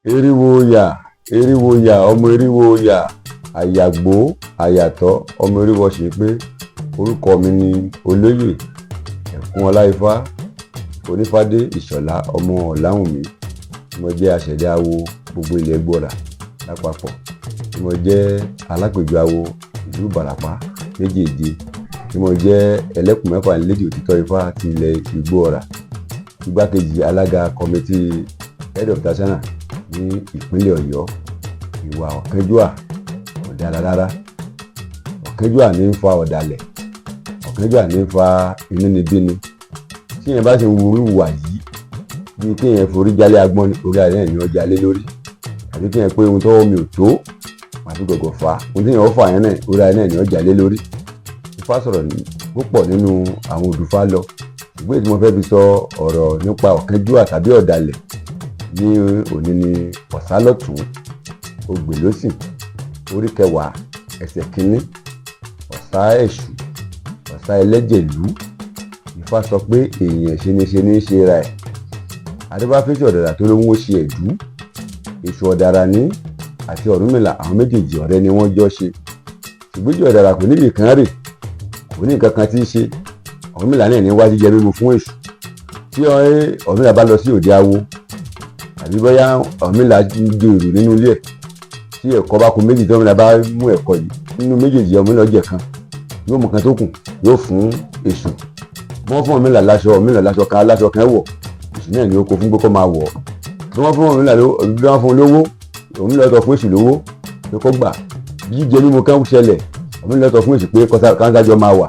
Eriwo yà, eriwo yà, ọmọ eriwo yà, àyàgbó àyàtọ̀, ọmọ eriwo ṣe pé. Orúkọ mi ni Olóyè Ẹ̀kúnọlá Ifá Onífádé Ìṣọ̀lá ọmọ Ọ̀làwùnmí. Mo jẹ́ aṣẹ̀dá awo gbogbo ilẹ̀ Gbọ́ra lápapọ̀, tí mo jẹ́ alápèjọ awo ìlú Ìbàràpá méjèèje, tí mo jẹ́ ẹlẹ́kùn mẹ́fà lédè òtítọ́ Ifá ti ilẹ̀ Igbóọrà, igbákejì alága committee head of traditional ní ìpínlẹ̀ Ọ̀yọ́. Ìwà ọ̀kánjúà kò dára rárá. Ọ̀kánjúà ní ń fa ọ̀dàlẹ̀, ọ̀kánjúà ní ń fa inúnibíni. Tí èèyàn bá sì ń wu ìwà yìí, bíi kéèyàn forí jálé agbọ́n, orí ààrẹ ni wọ́n jalé lórí, àbí kéèyàn pé ohun tọ́wọ́ mi ò tó, màá fi gọ̀gọ̀ fà á, ohun tí èèyàn ó fà yẹn náà, orí ààrẹ ni wọ́n jalé lórí. Ifá sọ̀rọ̀ púpọ̀ nínú àwọn òdùfá lọ. Ìgbé tí mo fẹ́ fi sọ ọ̀rọ̀ nípa ọ̀kánjúà tàbí ọ̀dàlẹ̀ ní òní ni Ọ̀sálọ̀tún Ogbè lósì, orí 10, ẹsẹ̀ 1. Ọ̀sá ẹ̀ṣù, ọ̀sá ẹlẹ́jẹ̀lú. Ifá sọ pé èèyàn ṣeníṣe ní í ṣe ra ẹ̀. Adébáfẹ́sì ọ̀dàrà tó ló ń wó ṣe ẹ̀dú. Èṣù ọ̀dàrà ní àti Ọ̀rúnmìlà, àwọn méjèèjì ọ̀rẹ́ ni wọ́n jọ ṣe. Ṣùgbọ́n ọ̀dàrà kò níbì kan rè, kò ní nǹkan kan tí í ṣe. Ọ̀rúnmìlà náà ní wá jíjẹ mímu fún èṣù. Tí Ọ̀rúnmìlà bá lọ sí òde awo, àbí bóyá Ọ̀rúnmìlà ń gbèrò nínú ilé ẹ̀, tí ẹ̀kọ́ bá kù méjì, tí Ọ̀rúnmìlà bá mú ẹ̀kọ́ yìí nínú méjèèjì, Ọ̀rúnmìlà jẹ kan, yóò mú kan tó kù, yóò fún èṣù. Wọ́n fún Ọ̀rúnmìlà láṣọ, Ọ̀rúnmìlà láṣọ kan, láṣọ kan wọ̀, èṣù náà ni ó kó fún pé kó máa wọ̀. Bí wọ́n fún Ọ̀rúnmìlà, bí wọ́n fún lówó, Ọ̀rúnmìlà tó fún èṣù lówó pé kó gbà. Jíjẹ mímu kan ṣẹlẹ̀, Ọ̀rúnmìlà tó fún èṣù pé káńsájọ máa wà.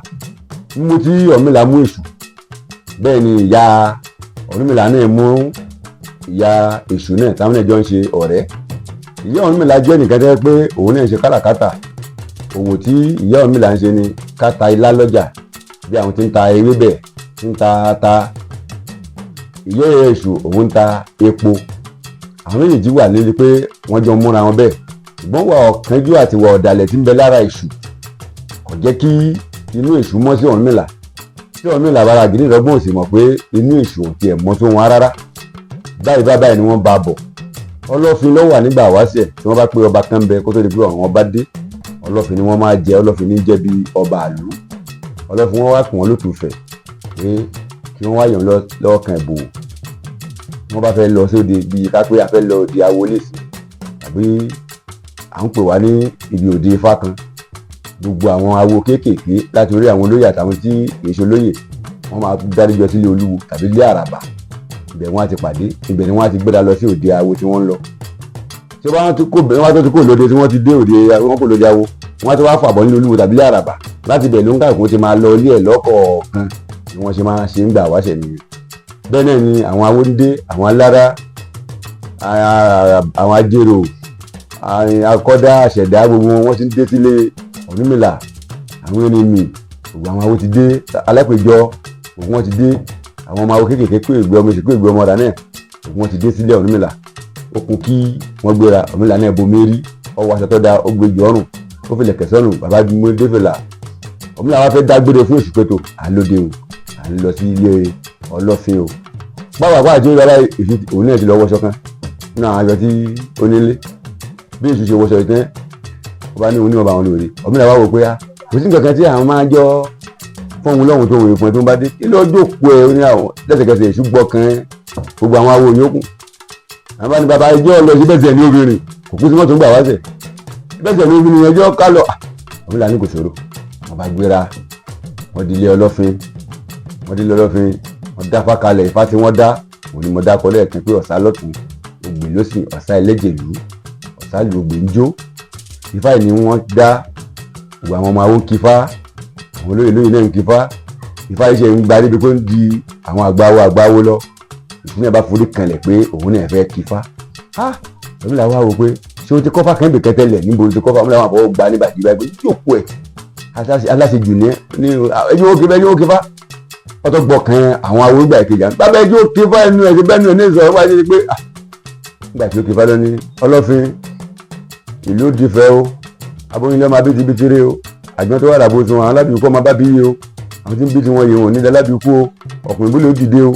Mímú tí Ọ̀rúnmìlà mú èṣù, bẹ́ẹ̀ ni ìyá Ọ̀rúnmìlà náà mú ìyá èṣù náà, táwọn náà jọ ń ṣe ọ̀rẹ́. Ìyá Ọ̀rúnmìlà jẹ́ nìkan tẹ́ pé òun náà ń ṣe káràkátà. Òwò tí ìyá Ọ̀rúnmìlà ń ṣe ni ká ta ilá lọ́jà, bí àwọn tí ń ta ewébẹ̀, tí ń ta ata. Ìyá èṣù, òun ń ta epo. Àwọn méjèèjì wà níbi pé wọ́n jọ ń múra wọn bẹ́ẹ̀, ṣùgbọ́n wà ọ̀kánjú àti wà ọ̀dàlẹ̀ tí ń bẹ lára èṣù kò jẹ́ kí inú èṣù mọ́ sí Ọ̀rúnmìlà. Tí Ọ̀rúnmìlà bára gidi lọ́gbọ́n ò sì mọ̀ pé inú èṣù ò tiẹ̀ mọ́ tó wọn rárá. Báyìí bá báyìí ni wọ́n bá bọ̀. Ọlọ́fin ló wà nígbà wáṣẹ̀. Tí wọ́n bá pé ọba kan bẹ kó tó di pé àwọn ọba dé, ọlọ́fin ni wọ́n máa jẹ. Ọlọ́fin ní jẹ́ bí ọba àlú. Ọlọ́fin wọn wá pè wọ́n lótùfẹ̀ pé kí wọ́n wá yàn lọ́wọ́ kan ìbò. Wọ́n bá fẹ́ lọ sóde, bíi ká pé a fẹ́ lọ òde awo lèsì, tàbí à ń pè wá ní ibi òde ifá kan, gbogbo àwọn awo kéékèèké, láti orí àwọn olóyè àtàwọn tí kì í ṣe olóyè, wọ́n máa dáríjọ sílé olúwo tàbí ilé àràbà. Ibẹ̀ wọ́n á ti pàdé, ibẹ̀ ni wọ́n á ti gbéra lọ sí òde awo tí wọ́n ń lọ. Tí wọ́n ti kó, wọ́n tó ti kó lóde, tí wọ́n ti dé òde, wọ́n kó lóde awo, wọ́n á ti wá fàbọ̀ nílé olúwo tàbí ilé àràbà. Láti ibẹ̀ ló ń kàkó ti máa lọ ilé ẹ̀ lọ́kọ̀ọ̀kan. Bí wọ́n ṣe máa ṣe ń gbà wáṣẹ̀ nìyẹn. Bẹ́ẹ̀ náà ni àwọn awóńdé, àwọn alára, àwọn ajérò, akọ́dá, àṣẹ̀dá, gbogbo wọn ti ń dé sílé Ọ̀rúnmìlà. Àwọn ẹni gbogbo àwọn awo ti dé, alápèjọ, gbogbo wọn ti dé. Àwọn ọmọ awo kéékèèké, pé ìgbé ọmọ ìsìnkú, ìgbé ọmọ ọ̀dà náà, gbogbo wọn ti dé sílé Ọ̀rúnmìlà. Ó kún kí wọ́n gbéra. Ọ̀rúnmìlà náà bomi rí, ọwọ́ aṣọ tó da, ó gbé jù ọrùn, ó fi lẹ̀kẹ̀ sọ́rùn. Bàbá mú dé fìlà. Ọ̀rúnmìlà wá fẹ́ dágbére fún èṣù pẹ̀tọ̀, à ń lóde o, à ń lọ sí ilé ọlọ́fin o. Báwo àpá àti ìrọ̀lá èṣù, òun náà ti lọ wọṣọ kan nínú àwọn aṣọ tí ó nílé. Bí èṣù ṣe wọṣọ ìtẹ́, ọba ní òun ní ọba àwọn lóore. Ọ̀rúnmìlà wá wò pé kò sí nǹkan kan tí àwọn máa jọ fún òun lọ́hùn tó wòye fún ẹ tó ń bá dé kí ló jókòó ẹ. Ó ní àwọn lẹ́sẹ̀kẹsẹ̀ èṣù gbọ́ kan gbogbo àwọn awo yòókù. Àwọn bá ní bàbá ẹjọ́ lọ sí bẹ́sẹ̀ ní obìnrin kò kú sí mọ́tò ń gbà wá sẹ̀ bẹ́sẹ̀ ní obìnrin ẹjọ́ ká lọ. Ọ̀rúnmìlà ní kò ṣòro. Wọ́n bá gbéra, wọ́n di ilé ọlọ́fin, wọ́n di ilé ọlọ́fin, wọ́n dá fákalẹ̀. Ifá tí wọ́n dá òun ni mo dá kọ́ lẹ́ẹ̀kan pé ọ̀sá lọ́tún, ògbè lósì, ọ̀sá ẹlẹ́jẹ̀lú, ọ̀sá lu ògbè ń jó. Ifá yìí ni wọ́n dá. Gbogbo àwọn ọmọ awo ń kífá, àwọn olóyè lóyè náà ń kífá. Ifá yìí ṣe ń gba débi pé ń di àwọn àgbáwo àgbáwo lọ. Ìsúná bá forí kanlẹ̀ pé òun náà fẹ́ kífá. Ọ̀rúnmìlà wá wò pé ṣé o ti kọ́fà kan bì kẹ́tẹ́lẹ̀ níbo o ti kọ́fà. Ọ̀rúnmìlà wà fọwọ́ gba nígbà tí báyìí pé jókòó ẹ̀, aláṣejù ní ní ẹjọ́ ó kífá, ẹjọ́ ó kífá. Ọtọ́ gbọ́ kan àwọn awo ìgbà ìkejì àná, bàbá ẹjọ́ ó kífá, ẹnu ẹ̀ ti bẹ́ẹ̀ nù ẹ̀ ní ìsọ̀rọ̀ wáyé pé nígbà tí ó kífá lọ ní ọlọ́fin ìlú dìfẹ́ o, aboyún lọ́mọ abítíbitire o, àjọ tó wà lábò tí wọn àwọn alábìíkú ọmọ bá bí yé o, àwọn tí ń bí tí wọn yé wọn ní alábìíkú o, ọkùnrin bó lè dìde o,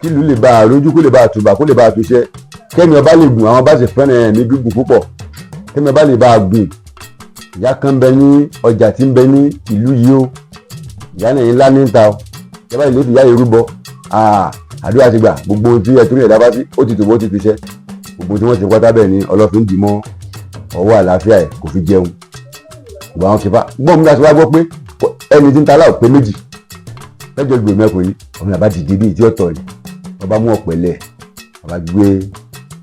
kí ìlú lè bá àrójú, kó lè bá àtùbà, kó lè bá àtúnṣe. Kẹ́mi ọba lè gùn, àwọn bá sì fẹ́ràn ẹ̀mí gígùn púpọ̀. Kẹ́mi ọba lè bá a gùn, ìyá kan bẹ ní ọjà tí ń bẹ ní ìlú yìí o. Ìyá náà ńlá ní ta o. Ìyá bá lè fi ìyá yìí rúbọ, àdúrà ti gbà. Gbogbo ohun tí ẹ torí ẹ̀dá bá sí, ó ti tòbó, ti fi ṣẹ́. Gbogbo tí wọ́n ti pátá bẹ́ẹ̀ ni Ọlọ́fin dì mọ́ ọwọ́ àlàáfíà ẹ̀, kò fi jẹun gbogbo àwọn kìfà gbọ́n mi láti wá gbọ́ pé ẹni tí ń ta aláwọ̀ pé méjì lọ́jọ́ ìgbò mẹ́kùn yìí. Ọmọ yàrá dìde bí ìdí ọ̀tọ̀ yìí, ọba mú ọ̀pẹ̀lẹ̀, ọba gbé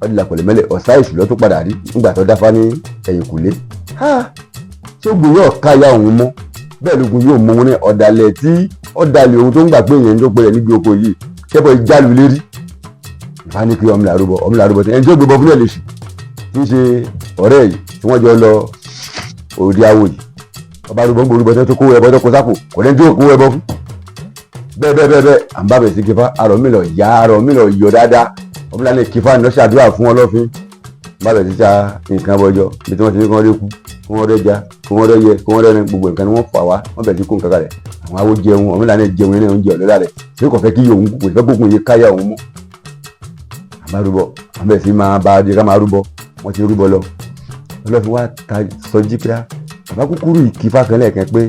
ọdún làpẹ̀lẹ̀ mẹ́lẹ̀ ọ̀sá èṣù lọ́tún padà rí nígbà tó dáfá ní ẹ̀yìnkùlé. Tí ogun yóò ká ya òun mọ́ bẹ́ẹ̀ lógun yóò mú òun ní ọ̀dàlẹ̀ tí ọ̀dàlẹ̀ òun tó ń gbà pé èèyàn tó pẹ̀lẹ̀ níbi oko yìí kẹ́bọ̀ ìjálù lérí. Ìfá ní kí ọmọ làrúbọ, ọmọ làrúbọ tí ẹni tó gbé bọ fúnlẹ̀ lè ṣù tí ń ṣe ọ̀rẹ́ yìí tí wọ́n jọ lọ òde awo yìí. Ọba arúgbó ń borúbọ tó kó ẹbọ tó kó sápò, kò lẹ́ni tó kó ẹbọ fún. Bẹ́ẹ̀ bẹ́ẹ̀ bẹ́ẹ̀ bẹ́ẹ̀, à ń bá bẹ̀rẹ̀ sí kífá. Àrọ̀ mi lọ yá, àrọ̀ mi lọ yọ dáadáa. Ọmọlá ní kífá ní lọ́sàdúrà fún Ọlọ́fin. Bá bẹ̀rẹ̀ sí sa nǹkan bọ́jọ́ bí tí wọ́n ti ní kí wọ́n rí kú, kí wọ́n rẹ́ja, kí wọ́n rẹ́yẹ, kí wọ́n rẹ́rin, gbogbo nǹkan ni wọ́n fà wá. Wọ́n bẹ̀rẹ̀ sí kó nǹkan kalẹ̀. Àwọn awo jẹun, ọmọlá ní jẹun ní oúnjẹ ọ̀lọ́lá rẹ̀ tí kò fẹ́ kí òun kò fẹ́ kókun yìí káyà òun mọ́. Àbá rúbọ, wọ́n bẹ̀rẹ̀ sí máa bá a di ká máa rúbọ. Wọ́n ti rúbọ lọ. Ọlọ́fin wá ta sọjí pé bàbá kúkúrú ìkífà kan lẹ́ẹ̀kan pé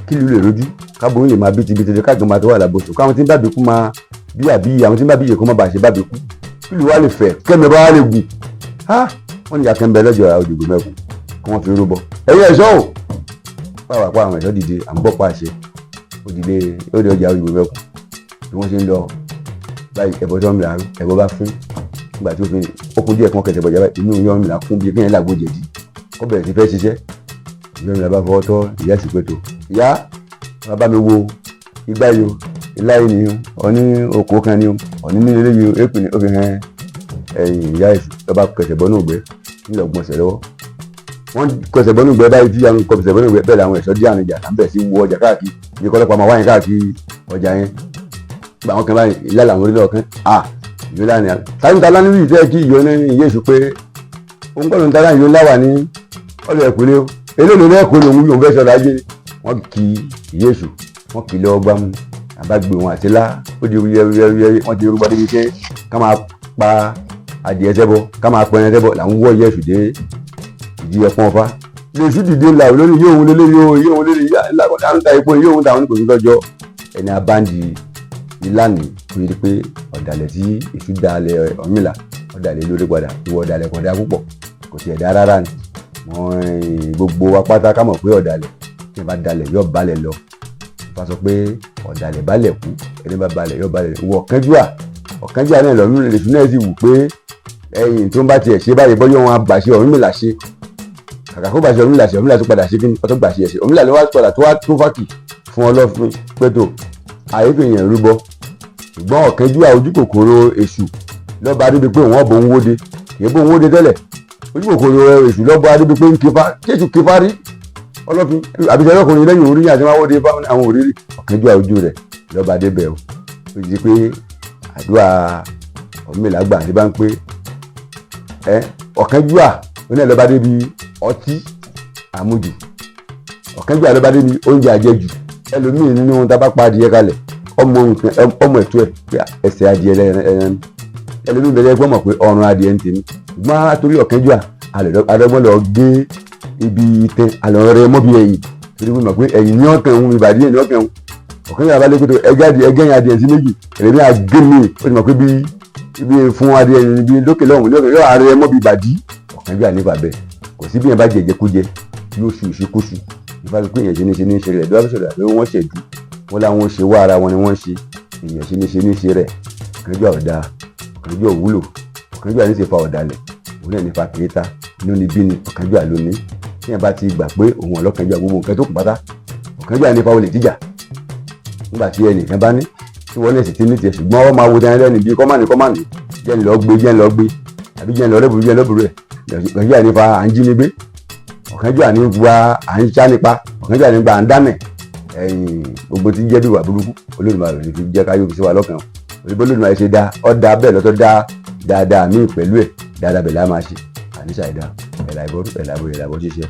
kí ìlú lè rojú, káàbọ̀ lè máa bí tibi tètè, káàgbọ́n máa tó wà lábòsùn, káwọn tí ń bàbí kú máa bí àbí àwọn tí ń bàbí yè kó má bàa ṣe bàbí kú, kí ìlú wa lè fẹ̀, kẹ́mi bá wà lè gùn. Wọ́n ní ìyá kan bẹ lọ́jọ́ òdìgbò mẹ́kùn kí wọ́n fi rúbọ. Ẹ̀yin ẹ̀ṣọ́ o, pàápàá pa àwọn ẹ̀ṣọ́ dìde, à ń bọ̀ pa àṣẹ òdìdé òde ọjà òdìgbò mẹ́kùn. Bí wọ́n ṣe ń lọ báyìí, ẹ̀bọ tó ń bìlà, ẹ̀bọ bá fún. Nígbà tí ó fi ó kún díẹ̀ kí wọ́n kẹsẹ̀ bọ̀jà báyìí, inú yọ̀ ń bìlà kún bí kéèyàn làgbo jẹ̀dí, ó bẹ̀rẹ̀ sí fẹ́ ṣiṣẹ́. Ìyá mi bá fọwọ́ tọ́ ìyá sì pé tó ìyá wọn bá mi wo igbá yìí o, ilá yìí ni o, ọní oko kan ni o, ọní ní ilé yìí o, èpè ni ó fi hàn ẹ̀yìn ìyá èṣù. Lọ́ba kẹsẹ̀ bọ́ ní ògbẹ́ nílò gbọ̀nsẹ̀ lọ́wọ́. Wọ́n kẹsẹ̀ bọ́ ní ògbẹ́ báyìí tí àwọn kẹsẹ̀ bọ́ ní ògbẹ́ bẹ́ẹ̀ làwọn ẹ̀ṣọ́ dí àrùn ìjà là ń bẹ̀ sí wọ ọjà káàkiri ní kọ́lọ́pàá máa wáyé káàkiri ọjà yẹn. Gba àwọn kan báyìí, ilá làwọn orílẹ̀ ọ̀kan à ìlú lánàá sáyẹn ta lánàá yìí tẹ́ kí ìyọ ní ìyé èṣù pé òun kọ́ ló ń ta láyé ńlá wà ní ọ̀lọ́ ẹ̀kúlé o, eléyìí ní ẹ̀kọ́ lòun yóò fẹ́ sọ̀rọ̀ ajé. Wọ́n kì í ìyé èṣù, wọ́n kì í lọ́wọ́ gbámú àbágbé wọn àti lá ó di wúyẹ́wúyẹ́. Wọ́n ti rúbọ débi pé ká máa pa adìẹ sẹ́bọ, ká máa pẹran sẹ́bọ là ń wọ́ ìyé èṣù dé ìdí ẹ̀pọ̀n ọ̀fà. Lèṣù dìde ńlá lórí yóò wọlé lórí yóò wọlé lórí ńlá ń ta epo yóò wọ́n ta àwọn kò ní lọ́jọ́ ẹni abáǹdì ìlànà kò yẹ pé ọ̀dàlẹ̀ tí èṣù dalẹ̀ Ọ̀rúnmìlà, ọ̀dàlẹ̀ lórí padà. Ìwọ ọ̀dàlẹ̀ kò dáa púpọ̀, kò tiẹ̀ dá rárá ni. Wọ́n gbogbo wa pátá ká mọ̀ pé ọ̀dàlẹ̀ tí wọ́n bá dalẹ̀ yóò balẹ̀ lọ. Wọ́n sọ pé ọ̀dàlẹ̀ balẹ̀ kú, ẹni bá balẹ̀ yóò balẹ̀. Ìwọ ọ̀kánjúà, ọ̀kánjúà náà lọ́rùn lèṣù náà sì wù pé ẹ̀yìn tó ń bá tiẹ̀ ṣe báyìí bọ́yọ̀ wọn àgbàṣe Ọ̀rúnmìlà ṣe. Kàkà kó gbàṣe Ọ̀rúnmìlà ṣe, Ọ̀rúnmìlà tó padà ṣe kí ni ọtọ́ gbàṣe ẹ̀ṣẹ̀. Ọ̀rúnmìlà ló wá padà tó wá tó fákì fún Ọlọ́fin pẹ́tò àyèfèyàn rúbọ. Ṣùgbọ́n ọ̀kánjúà, ojú kòkòrò èṣù lọ́ba adébi pé òun ọ̀bọ̀ ń wóde, kì í bó ń wóde tẹ́lẹ̀. Ojú kòkòrò èṣù lọ́ba adébi pé ń kífá kéṣù kífá rí Ọlọ́fin àbíṣe ọlọ́kùnrin lẹ́yìn orí àti máa wóde àwọn òrírí. Ọ̀kánjúà ojú rẹ̀ lọ́ba adébẹ̀ o. Ó di pé àdúrà Ọ̀rúnmìlà gbà ní bá ń pé ẹ ọ̀kánjúà ó náà lọ́ba débi ọtí àmujù, ọ̀kánjúà lọ́ba débi oúnjẹ àjẹjù. Ẹlòmíì nínú tá a bá pa adìyẹ kalẹ̀, ọmọ nǹkan, ọmọ ẹ̀tọ́ ẹ̀ pé ẹsẹ̀ adìyẹ ẹran. Ẹlòmíì bẹ̀rẹ̀ pé mọ̀ pé ọrùn adìyẹ ń tèmi, ṣùgbọ́n torí ọ̀kánjúà, adọ́gbọ́n lọ gé ibi tẹ àlọ́ rẹ mọ́bi ẹ̀yìn, torí wọ́n mọ̀ pé ẹ̀yìn ní ọ̀kàn òun, ìbàdí ẹ̀ ní ọ̀kàn òun. Ọ̀kánjúà bá lé pé ẹgẹ́ adìyẹ, ẹgẹ́ yẹn adìyẹ sí méjì, ẹlòmíì àgé mi, ó ti mọ̀ pé bí ibi fún adìyẹ ibi lókè lọ́hùn lókè yóò ààrẹ mọ́bi ìbàdí. Ọ̀kánjúà nípa bẹ́ẹ̀. Kò sí bí yẹn bá jẹjẹ kú jẹ yóò ṣu ìṣekúṣu. Ìfà pé èèyàn ṣe ní ṣe ní ṣe rẹ̀ bí wọ́n sọ̀rọ̀ àbí wọ́n ṣẹ̀dú wọ́n láwọn ṣe wá ara wọn ni wọ́n ṣe. Èèyàn ṣe ní ṣe ní ṣe rẹ̀. Ọ̀kánjúà ọ̀dà, ọ̀kánjúà òwúlò, ọ̀kánjúà ní ṣe fa ọ̀dàlẹ̀, òun náà ní fa kìíta inú ni bí ni ọ̀kánjúà ló ní. Tí yẹn bá ti gbà pé òun ọlọ́kánjúà, gbogbo nǹkan tó kù pátá ọ̀kánjúà ní fa olè jíjà. Nígbà tí ẹnìkan bá ní tí wọ́n náà sì ti ní tiẹ̀, ṣùgbọ́n wọ́n máa wo tẹ́lẹ̀ lẹ́nu bíi kọ́mánì kọ́mánì, jẹ́ ń lọ gbé, jẹ́ ń lọ gbé, àbí jẹ́ ń lọ rẹ́bùrú, jẹ́ ń lọ́bùrú ẹ̀. Ọ̀kánjúà ní fa à ń jí ni gbé, ọ̀kánjúà ní gba à ń sá nípa, ọ̀kánjúà ní gba à ń dánẹ̀ ẹ̀yìn. Gbogbo tí ń jẹ́ bí ìwà burúkú, Olódùmarè ní fi jẹ́ ká yóò fi sí wa lọ́kàn o. Olódùmarè ṣe dá ọ́ dá bẹ́ẹ̀ lọ́tọ́ dá dáadáa míì pẹ̀lú ẹ̀, dáadáa bẹ̀ lá máa ṣe àníṣà ìdá ẹ̀là ìbọrú, ẹ̀là ìbọrú, ẹ̀là ìbọ̀ ṣíṣe.